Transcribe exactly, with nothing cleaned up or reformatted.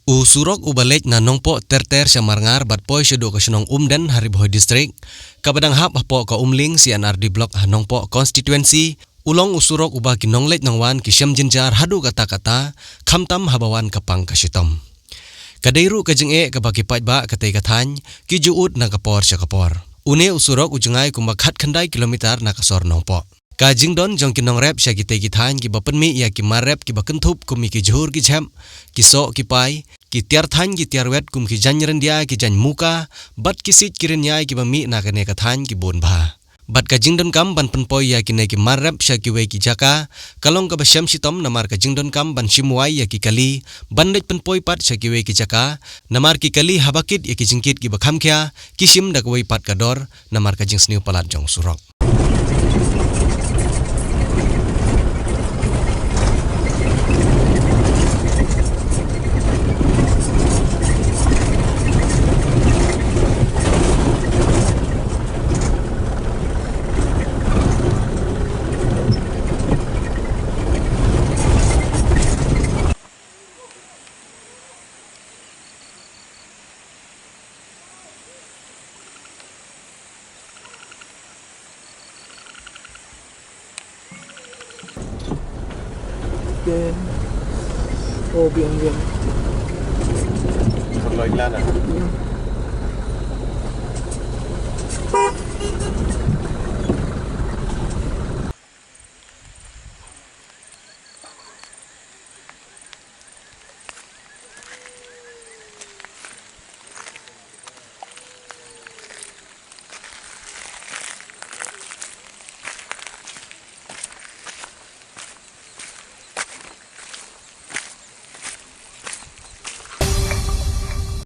U surok uba leit na Nongpoh ter ter sha Marngar bad poi shaduh ka shnong Umden ha Ri Bhoi District, kaba dang hap hapoh ka Umling C and R D Block ha Nongpoh Constituency, u long u surok uba ki nongleit nongwan ki shem jynjar haduh katta katta, khamtam haba wan ka pang ka shitom. Ka dei ruh ka jingeh kaba ki paidbah katei ka thaiñ ki ju ud na ka por sha ka por. Une u surok u jngai kumba khatkhyndai kilometer na ka sor Nongpoh. Ka jingdon jong ki nongrep sha kitei ki thaiñ kiba pynmih ïa ki mar rep kiba kynthup kum ïa ki jhur ki jhep, ki soh ki pai, ki tiar thaiñ ki tiar wet kum ki jaiñ ryndia ki jaiñ muka, bad ki siej ki rynïai kiba mih na kane ka thaiñ ki bun bha. Bad ka jingdonkam ban pynpoi ïa kine ki mar rep sha kiwei ki jaka, ka long kaba shem shitom namar ka jingdonkam ban shim wai ïa ki kali, ban leit pynpoi pat sha kiwei ki jaka, namar ki kali haba kit ïa ki jingkit kiba kham khia, ki shim da kawei pat ka dor, namar ka jingsniew palat jong surok. Bien. Oh, bien, bien. Por lo Ilana.